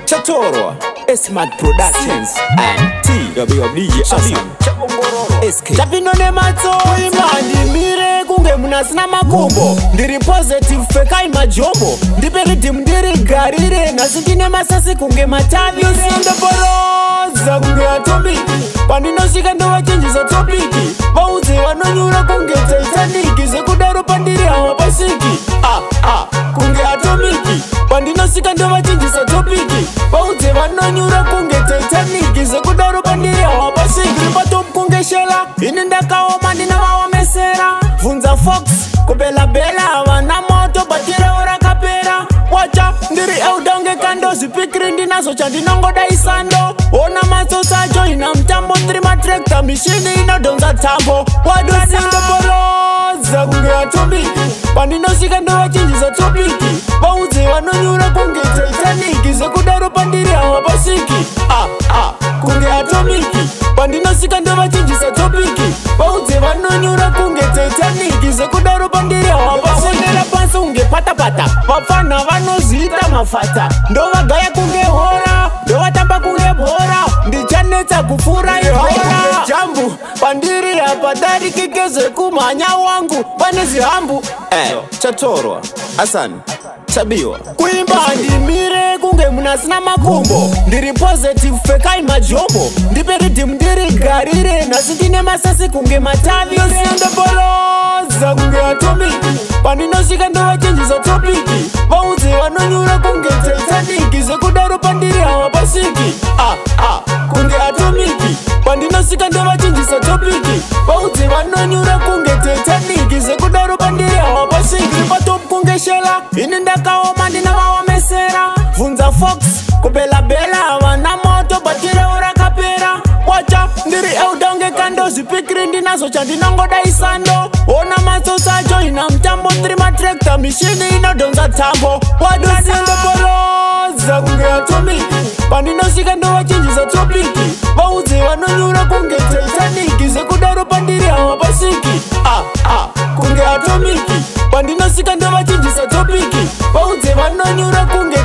Chatorwa Smart Productions and T W DJ Hassan SK. Chapino nematsoimba ndimire kunge munhu asina makumbo. Ndiri positive, fekai majombo, ndipe riddim ndirigarire. Nhasi ndine masasi kunge matavi, ndoporoza kunge atomic. Pandinosvika ndovachinjisa topic, vaudze vanonyura kunge Titanic. Zvekudaro pandiri havapasviki, ah, ah, kunge atomic. Pandinosvika ndovachinjisa topic, vaudze vanonyura kunge Titanic. Zvekudaro pandiri havapasviki. Ndiri patop kunge shela, ini ndakaoma, ndinavaomesera. Bvunza Fox kubelabela, havana moto, batirewo rakapera. Wacha ndiri eudange kando, zvipikiri ndinazo, chandinongoda isando. Ona matsotsi acho ina mutambo, tiri matrekta, mishini inodhonza tambo. Wadosindoporoza kunge atomic. Pandinosvika ndovachinjisa topic, vaudze vanonyura kunge Titanic. Zvekudaro pandiri havapasviki, ah, ah, kunge atomic. Pandinosvika ndovachinjisa topic, vaudze vanonyura kunge Titanic. Zvekudaro pandiri havapasviki. Pasi kunge patapata, vapfana vanozviita mafata, ndovagaya kunge hora, ndovatamba kunge bhora, ndichanetsa kupfuura ibhora. Jambu pandiri hapadarikike, zvekumhanya wangu pane zihambu. Chatorwa Hassan Chabiwa. Kuimba handimire kunge munhu asina makumbo. Ndiri positive, fekai majombo, ndipe riddim ndirigarire. Nhasi ndine masasi kunge matavi, ndoporoza kunge atomic. Pandinosvika ndovachinjisa topic, vaudze vanonyura kunge Titanic. Zvekudaro pandiri havapasviki, ah, ah, kunge atomic. Pandinosvika ndovachinjisa topic, vaudze vanonyura kunge Titanic. Zvekudaro pandiri havapasviki. Patop kunge shela, ini ndakaoma, ndinavaomesera. Bvunza Fox kubelabela, havana moto, batirewo rakapera. Wacha ndiri eudange kando, zvipikiri ndinazo, chandinongoda isando. Ona matsotsi acho ina mutambo, tiri matrekta, mishini inodhonza tambo. Wadosindoporoza kunge atomic. Pandinosvika ndovachinjisa topic, vaudze vanonyura kunge Titanic. Zvekudaro pandiri havapasviki, ah, ah, kunge atomic. Pandinosvika ndovachinjisa topic, vaudze vanonyura kunge